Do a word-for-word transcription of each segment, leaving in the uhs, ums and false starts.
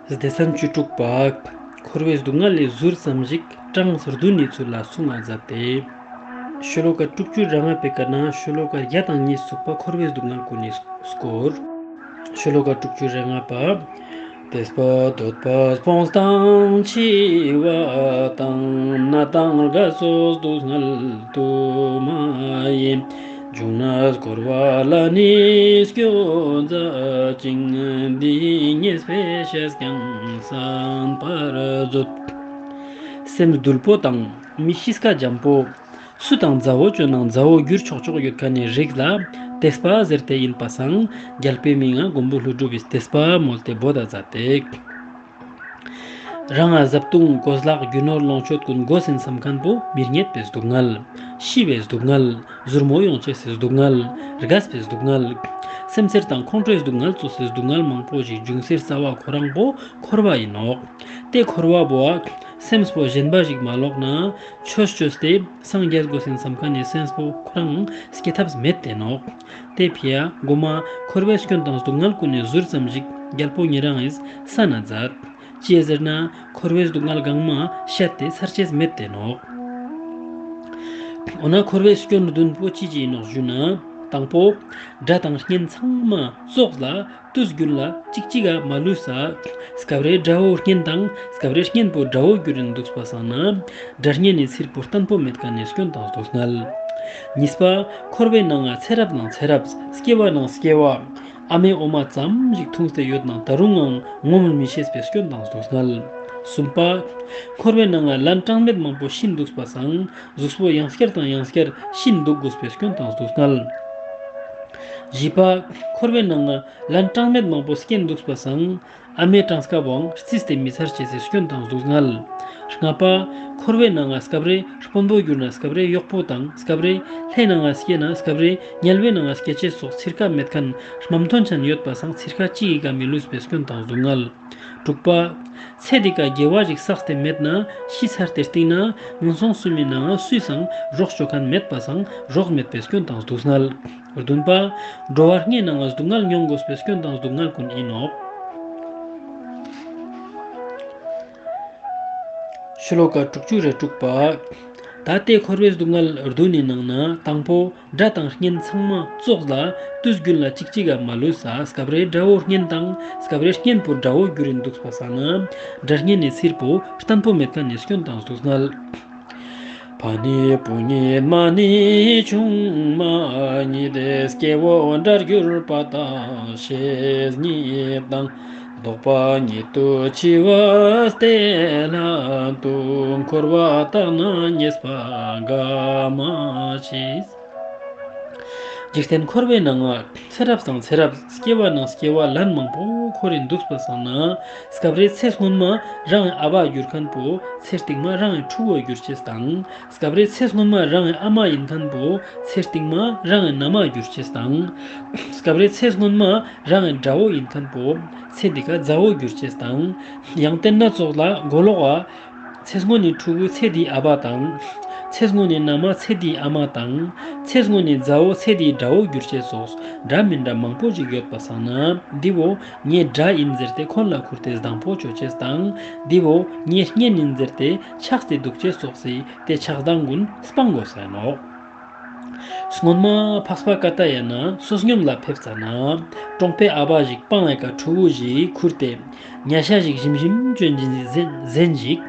སྡེ་ཚན་བཅུ་དྲུག་པ། འཁོར་བའི་སྡུག་བསྔལ་ལས་ཟུར་ཙམ་ཞིག་གྲངས་བདུན་ནི་ཚུལ་ལ་གསུང་ང་མཛད་དེ། ཤོ་ལོ་ཀ་དྲུག་ཅུ་རེ་ལྔ་པའི་ཀ་ནེ་ཤོ་ལོ་ཀ་བརྒྱ་དང་གཉིས་ཚུགས་པ་འཁོར་བའི་སྡུག་བསྔལ་ཀུན་ནི་སྐོར། ཤོ་ལོ་ཀ་དྲུག་ཅུ་རེ་ལྔ་པ། དེས་པ་འདོད་པ་སྤོངས་དང་འཆི་བ་དང་། ན་དང་རྒ་སོགས་སྡུག་བསྔལ་དུ་མ་ཡིས། བྱུང་ནས་འཁོར་བ་ལ་ནི་སྐྱོ་མཛད་ཅིང་། འདི་ཉིད་པའི་ཤས་ཀྱང་བསམ་པར་མཛོད། སེམས་དུལ་པོ་དང་མི་གཤིས་ཀ་འཇམ་པོ། སུ་དང་མཛའ་བོ་ཅོ་ནང་མཛའ་བོ་གྱུར་ཆོག་ཆོག་ཡོད་ཁན་ནི་རིགས་ལ་དེས་པ་ཟེར་ཏེ་ཨིན་པ་སང་། རྒྱལ་པོའི་མིང་ང་མགོན་པོ་ཀླུ་སྒྲུབ་བི་དེས་པ་མོལ་ཏེ་བོ་ད་མཛད་དེ། རང་ང་བཟའ་བཏུང་གོས་ལག་རྒྱུ་ནོར་ལོངས་སྤྱོད་ཀུན་དགོས་ཨིན་སམ་ཁན་བོ་མི་རྙེད་པའི་སྡུག་བསྔལ། ཤི་བའི་སྡུག་བསྔལ། ཟུར་མོ་ཡོང་ཅེས་སི་སྡུག་བསྔལ། རྒས་པའི་སྡུག་བསྔལ། སེམས་འཚེར་དང་ཁོང་ཁྲོའི་སྡུག་བསྔལ་ཙོགས་སི་སྡུག་བསྔལ་མང་པོ་ཞིག་འབྱུང་སའི་རྩ་བ་ཁོ་རང་བོ་འཁོར་བ་ཨིན་ནོག། ཏེ་འཁོར་བ་བོ་སེམས་པོ་ཞན་པ་ཞིག་མ་ལོག་ན་ཆོས་ཅོས་ཏེ་སངས་རྒྱས་དགོས་ཨིན་སམ་ཁན་ནི་སེམས་པོ་ཁོ་རང་སྐྱེ་ཐབས་མེད་དེ་ནོག། ཏེ་ཕི་ཡ་གོ་མ་འཁོར་བའི་སྐྱོན་དང་སྡུག་བསྔལ་ཀུན་ནི་ཟུར་ཙམ་ཞིག་རྒྱལ་པོ་ཉེ་རང་ངིས་གསན་ན་མཛད། ཅིའ་ཟེར་ན་འཁོར་བའི་སྡུག་བསྔལ་གང་མ་བཤད་དེ་ཚར་ཅེས་མེད་དེ་ནོག། འོ་ན་འཁོར་བའི་སྐྱོན་བདུན་པོ་ཅི་ཅི་ཨིན་ནོག་ཞུ་ན། དང་པོ། དགྲ་དང་གཉེན་ཚང་མ་ཙོགས་ལ་དུས་རྒྱུན་ལ་ཅིག་ཅིག་ག་མ་ལུས་ས། སྐབས་རེ་དགྲ་བོ་གཉེན་དང་སྐབས་རེ་གཉེན་པོ་དགྲ་བོ་གྱུར་ཨིན་དུག་པ་སང་ན། དགྲ་གཉེན་ནི་ཚིར་པོ་བརྟན་པོ་མེད་ཁན་ནི་སྐྱོན་དང་སྡུག་བསྔལ། གཉིས་པ། འཁོར་བའི་ནང་ང་ཚེ་རབས་ནང་ཚེ་རབས་སྐྱེ་བ་ནང་སྐྱེ་བ། ཨ་མའི་འོ་མ་ཙམ་ཞིག་འཐུངས་ཏེ་ཡོད་ནང་ད་རུང་ངང་ངོམས་མི་ཤེས་པའི་སྐྱོན་དང་སྡུག་བསྔལ། གསུམ་པ། འཁོར་བའི་ནང་ང་ལན་གྲངས་མེད་མང་པོ་ཤི་ཨིན་དུག་པ་སང་གཟུགས་པོ་ཡང་སྐྱར་དང་ཡང་སྐྱར་ཤི་ཨིན་དུག་དགོས་པའི་སྐྱོན་དང་སྡུག་བསྔལ། བཞི་པ། འཁོར་བའི་ནང་ང་ལན་གྲངས་མེད་མང་པོ་སྐྱེ་ཨིན་དུག་པ་སང་ཨ་མའི་གྲངས་ཀ་བོའང་རྩིས་ཏེ་མི་ཚར་ཅེས་སི་སྐྱོན་དང་སྡུག་བསྔལ། ལྔ་པ། འཁོར་བའི་ནང་ང་སྐབས་རེ་དཔོན་པོ་གྱུར་ན་སྐབས་རེ་གཡོག་པོ་དང་སྐབས་རེ་ལྷའི་ནང་ང་སྐྱེ་ན་སྐབས་རེ་དམྱལ་བའི་ནང་ང་སྐྱེ་ཅེས་སོགས་ཚིར་ཁ་མེད་ཁན་མ་མཐོན་ཆན་ཡོད་པ་སང་ཚིར་ཁ་ཅིག་གི་ཀ་མི་ལུས་པའི་སྐྱོན་དང་སྡུག་བསྔལ། དྲུག་པ། ཚེ་འདི་ཀ་དགེ་བ་ཞིག་བསགས་ཏེ་མེད་ན་ཤི་ཚར་ཏེ་སྟིང་ནེ་ངན་སོང་གསུམ་མི་ནང་ང་སུས་སང་རོགས་ཅོ་ཁན་མེད་པ་སང་རོགས་མེད་པའི་སྐྱོན་དང་སྡུག་བསྔལ། བདུན་པ། འགྲོ་བ་ལྔའི་ནང་ང་སྡུག་བསྔལ་མྱོང་དགོས་པའི་སྐྱོན་དང་སྡུག་བསྔལ་ཀུན་ཨིན་ནོག། ཤོ་ལོ་ཀ་དྲུག་ཅུ་རེ་དྲུག་པ། ད་ལྟའི་འཁོར་བའི་སྡུག་བསྔལ་བདུན་ནི་ནང་ནེ་དང་པོ། དགྲ་དང་གཉེན་ཚང་མ་ཙོགས་ལ་དུས་རྒྱུན་ལ་ཅིག་ཅིག་ག་མ་ལུས་ས། སྐབས་རེ་དགྲ་བོ་གཉེན་དང་སྐབས་རེ་གཉེན་པོ་དགྲ་བོ་གྱུར་ཨིན་དུག་པ་སང་ན་དགྲ་གཉེན་ནི་ཚིར་པོ་བརྟན་པོ་མེད་ཁན་ནི་སྐྱོན་དང་སྡུག་བསྔལ། ཕ་ནི་བུ་ཉིད་མ་ནི་ཆུང་མ་ཉིད། སྐྱེ་བོ་དགྲར་གྱུར་པ་དང་བཤེས་གཉེན་དང་། ལྡོག་པ་ཉིད་དུ་འཆི་བ་སྟེ་ལྷན་དུ། འཁོར་བ་དག་ན་ཉེས་པ་འགའ་མ་མཆིས། འཇིག་རྟེན་འཁོར་བའི་ནང་ང་ཚེ་རབས་དང་ཚེ་རབས་སྐྱེ་བ་ནང་སྐྱེ་བ་ལན་མང་པོ་འཁོར་ཨིན་དུག་པ་སང་ན་སྐབས་རེ་ཚེ་སྔོན་མ་རང་ངི་ཨ་བ་གྱུར་ཁན་པོ་ཚེ་རྟིང་མ་རང་ངི་ཕྲུ་གུ་གྱུར་ཅེས་དང་། སྐབས་རེ་ཚེ་སྔོན་མ་རང་ངི་ཨ་མ་ཨིན་ཁན་པོ་ཚེ་རྟིང་མ་རང་ངི་ན་མ་གྱུར་ཅེས་དང་། སྐབས་རེ་ཚེ་སྔོན་མ་རང་ངི་དགྲ་བོ་ཨིན་ཁན་པོ་ཚེ་འདི་ཀ་མཛའ་བོ་གྱུར་ཅེས་དང་། ཡང་ཏེ་ན་ཙོགས་ལ་མགོ་ལོག་ག་ཚེ་སྔོན་ནི་ཕྲུ་གུ་ཚེ་འདིའི་ཨ་བ་དང་། ཚེ་སྔོན་ནི་ན་མ་ཚེ་འདིའི་ཨ་མ་དང་། ཚེ་སྔོན་ནི་མཛའ་བོ་ཚེ་འདིའི་དགྲ་བོ་གྱུར་ཅེས་ཙོགས་འདྲ་མིན་འདྲ་མང་པོ་ཞིག་ཡོད་པ་སང་ན་འདི་བོ་ངའི་དགྲ་ཨིན་ཟེར་ཏེ་ཁོང་ལ་ཁུར་ཏེ་སྡང་པོ་ཅོ་ཅེས་དང་། འདི་བོ་ངའི་གཉེན་ཨིན་ཟེར་ཏེ་ཆགས་ཏེ་དུག་ཅེས་ཙོགས་སི་ཏེ་ཆགས་སྡང་ཀུན་སྤང་དགོས་ས་ནོག། སྔོན་མ་འཕགས་པ་ཀ་ཏ་ཡ་ན་བསོད་སྙོམས་ལ་ཕེབས་ཙ་ན་གྲོང་པའི་ཨ་བ་ཞིག་སྤང་ངི་ཀ་ཕྲུ་གུ་ཞིག་ཁུར་ཏེ་ཉ་ཤ་ཞིག་ཞིམ་ཞིམ་ཅོ་ཨིན་ཟེན་ཞིག་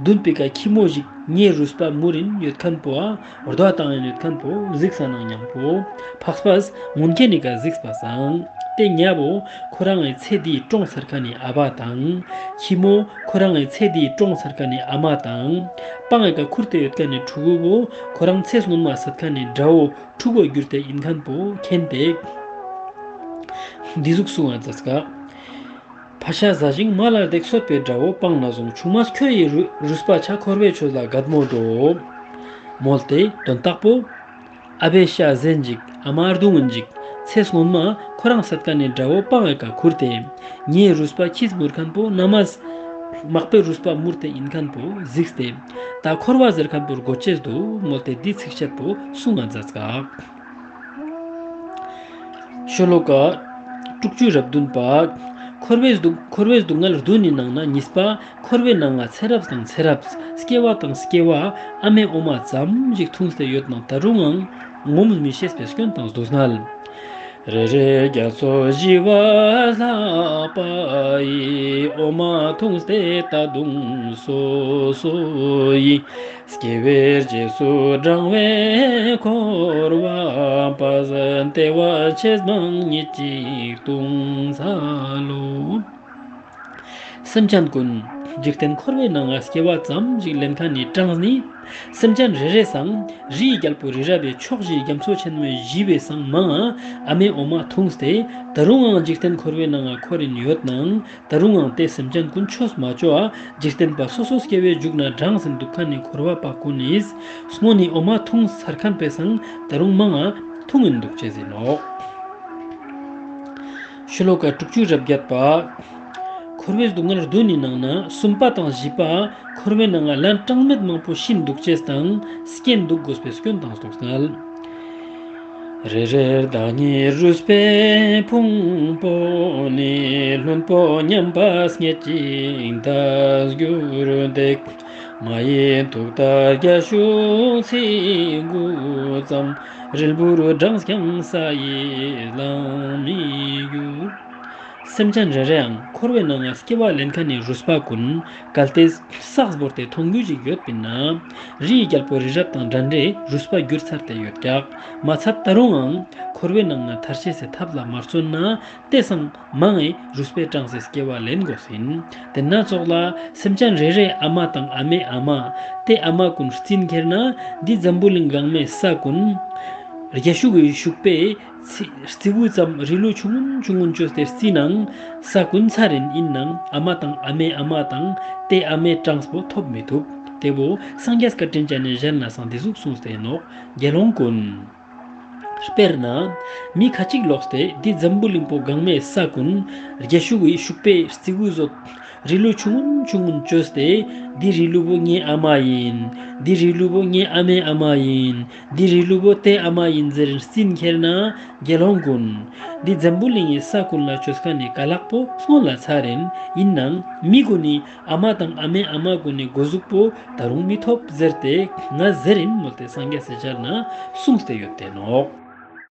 འདུན་པའི་ཀ་ཁྱི་མོ་ཞིག་ཉའི་རུས་པ་མུར་ཨིན་ཡོད་ཁན་པོ་ཨ་རྡོ་བཏང་ཨིན་ཡོད་ཁན་པོ་གཟིགས་ས་ནང་ཉམ་པོ་འཕགས་པས་ངུན་ཁན་ནི་ཀ་གཟིགས་པ་སང་ཏེ་ཉ་བོ་ཁོ་རང་ངི་ཚེ་འདིའི་གྲོངས་ཚར་ཁན་ནི་ཨ་བ་དང་། ཁྱི་མོ་ཁོ་རང་ངི་ཚེ་འདིའི་གྲོངས་ཚར་ཁན་ནི་ཨ་མ་དང་། སྤང་ངི་ཀ་ཁུར་ཏེ་ཡོད་ཁན་ནི་ཕྲུ་གུ་བོ་ཁོ་རང་ཚེ་སྔོན་མ་སད་ཁན་ནི་དགྲ་བོ་ཕྲུ་གུ་གྱུར་ཏེ་ཨིན་ཁན་པོ་མཁྱེན་ཏེ། འདི་ཟུག་གསུང་ང་མཛད་ཀ། ཕ་ཤ་ཟ་ཞིང་མ་ལ་བརྡེག་གསོད་པའི་དགྲ་བོ་སྤང་ན་བཟུང་། ཆུང་མས་ཁྱོ་ཡི་རུ་རུས་པ་ཆག་འཁོར་བའི་ཆོས་ལ་རྒད་མོ་འགྲོ། མོལ་ཏེ་དོན་དག་པོ། ཨ་བའི་ཤ་ཟན་ཅིག་ཨ་མ་རྡུང་ཅིག་ཚེ་སྔོན་མ་ཁོ་རང་སད་ཁན་ནི་དགྲ་བོ་སྤང་ངི་ཀ་ཁུར་ཏེ། ཉའི་རུས་པ་ཁྱིས་མུར་ཁན་པོ་ན་མས་མག་པའི་རུས་པ་མུར་ཏེ་ཨིན་ཁན་པོ་གཟིགས་ཏེ། ད་འཁོར་བ་ཟེར་ཁན་པོར་དགོས་ཅེས་དུག་མོལ་ཏེ་འདི་ཚིགས་བཅད་པོ་གསུང་ང་མཛད་ཀ། ཤོ་ལོ་ཀ་དྲུག་ཅུ་རེ་བདུན་པ། འཁོར་བའི་སྡུག་འཁོར་བའི་སྡུག་བསྔལ་བདུན་ནི་ནང་ན་གཉིས་པ། འཁོར་བའི་ནང་ང་ཚེ་རབས་དང་ཚེ་རབས། སྐྱེ་བ་དང་སྐྱེ་བ། ཨ་མའི་འོ་མ་ཙམ་ཞིག་འཐུངས་ཏེ་ཡོད་ནའང་ད་རུང་ངང་ངོམས་མི་ཤེས་པའི་སྐྱོན་དང་སྡུག་བསྔལ། རེ་རེ་རྒྱ་མཚོ་ཞི་བ་ལྷག་པ་ཡི། འོ་མ་འཐུངས་ཏེ་ད་དུང་སོ་སོ་ཡི། སྐྱེ་བའི་རྗེས་སུ་འབྲང་བའི་འཁོར་བ་པ། བདེ་བ་ཆེས་མང་ཉིད་ཅིག་ལྟུང་འཚལ་ལོ། སེམས་ཅན་ཀུན། འཇིག་རྟེན་འཁོར་བའི་ནང་ང་སྐྱེ་བ་ཙམ་ཞིག་ལེན་མཁན་ནི་གྲངས་ནི། སེམས་ཅན་རེ་རེ་སང་རིའི་རྒྱལ་པོ་རི་རབ་བའི་ཕྱོགས་བཞིའི་རྒྱ་མཚོ་ཆེན་མོའི་བཞི་བའི་སང་མང་ང་ཨ་མའི་འོ་མ་འཐུངས་ཏེ་ད་རུང་ངང་འཇིག་རྟེན་འཁོར་བའི་ནང་ང་འཁོར་རིན་ཡོད་ནའང་ད་རུང་ངང་དེ་སེམས་ཅན་ཀུན་ཆོས་མ་ཅོ་བ་འཇིག་རྟེན་པ་སོ་སོ་སྐྱེ་བོའི་རྒྱུད་ན་འབྲངས་ཟིན་འདུག་མཁན་ནི་འཁོར་བ་པ་ཀུན་ནི་སྔོན་ནི་འོ་མ་འཐུངས་ཚར་མཁན་པའི་སང་ད་རུང་མང་ང་འཐུང་ངིན་འདུག་ཅེས་ཡིན་ནོག། ཤོ་ལོ་ཀ་དྲུག་ཅུ་རེ་བརྒྱད་པ། འཁོར་བའི་སྡུག་བསྔལ་བདུན་ནི་ནང་ན་གསུམ་པ་དང་བཞི་པ། འཁོར་བའི་ནང་ང་ལན་གྲངས་མེད་མང་པོ་ཤི་འདུག་ཅེས་དང་སྐྱེ་འདུག་དགོས་པའི་སྐྱོན་དང་སྡུག་བསྔལ། རེ་རེར་བདག་ཉིད་རུས་པའི་ཕུང་པོ་ནི། ལྷུན་པོ་མཉམ་པ་སྙེད་ཅིག་འདར་གྱུར་ཏེ། མ་ཡི་ཐུག་མཐའ་རྒྱ་ཤུག་ཚིགས་དགུ་ཙམ། རིལ་བུར་བགྲངས་ཀྱང་ས་ཡིས་ལང་མི་འགྱུར། སེམས་ཅན་རེ་རེའང་འཁོར་བའི་ནང་ང་སྐྱེ་བ་ལེན་མཁན་ནི་རུས་པ་ཀུན་གལ་ཏེ་སགས་བོར་ཏེ་མཐོང་རྒྱུ་ཞིག་ཡོད་པིན་ན། རིའི་རྒྱལ་པོ་རི་རབ་དང་འདྲ་འདྲའི་རུས་པ་འགྱུར་ཚར་ཏེ་ཡོད་ཀྱག། མ་ཚད་ད་རུང་ངང་འཁོར་བའི་ནང་ན་ཐར་ཅེས་སི་ཐབས་ལ་མ་བརྩོན་ན་དེ་སང་མང་ངེ་རུས་པའི་གྲངས་སི་སྐྱེ་བ་ལེན་དགོས་ཡིན། དེ་ན་ཙོགས་ལ་སེམས་ཅན་རེ་རེའི་ཨ་མ་དང་ཨ་མའི་ཨ་མ། དེ་ཨ་མ་ཀུན་རྩིན་ཁྱེར་ན་འདི་འཛམ་བུ་གླིང་གང་མའི་ས་ཀུན་རྒྱ་ཤུག་གི་ཤུག་པས་རྩི་རྩི་བུ་ཙམ་རི་ལུ་ཆུང་ངུན་ཆུང་ངུན་བཅོས་ཏེ་རྩིས་ནའང་ས་ཀུན་ཚར་རིན། ཡིན་ནའང་ཨ་མ་དང་ཨ་མའི་ཨ་མ་དང་དེ་ཨ་མའི་གྲངས་པོ་ཐོབ་མི་ཐུབ། དེ་བོ་སངས་རྒྱས་བཀའ་དྲིན་ཅན་ནི་ཞལ་ནས་སང་འདི་ཟུག་གསུངས་ཏེ་ནོག། དགེ་སློང་ཀུན། དཔེར་ན། མི་ཁ་ཅིག་ལོགས་ཏེ་འདི་འཛམ་བུ་གླིང་པོ་གང་མའི་ས་ཀུན་རྒྱ་ཤུག་གི་ཤུག་པས་རྩི་བུ་ཟོ། རི་ལུ་ཆུང་ངུན་ཆུང་ངུན་བཅོས་ཏེ་འདི་རི་ལུ་བོ་ངའི་ཨ་མ་ཡིན། འདི་རི་ལུ་བོ་ངའི་ཨ་མའི་ཨ་མ་ཡིན། འདི་རི་ལུ་བོ་དེ་ཨ་མ་ཡིན་ཟེར་རིན་རྩིན་ཁྱེར་ན་དགེ་སློང་ཀུན། འདི་འཛམ་བུ་གླིང་གི་ས་ཀུན་ལ་བཅོས་མཁན་ནི་ཀ་ལག་པོ་སྔོན་ལ་ཚར་རིན། ཡིན་ནའང་མི་ཀུན་ནི་ཨ་མ་དང་ཨ་མའི་ཨ་མ་ཀུན་ནི་གོ་ཟུག་པོ་ད་རུང་མི་ཐོབ་ཟེར་ཏེ་ང་ཟེར་རིན་མོལ་ཏེ་སངས་རྒྱས་སི་ཞལ་ན་གསུངས་ཏེ་ཡོད་དེ་ནོག།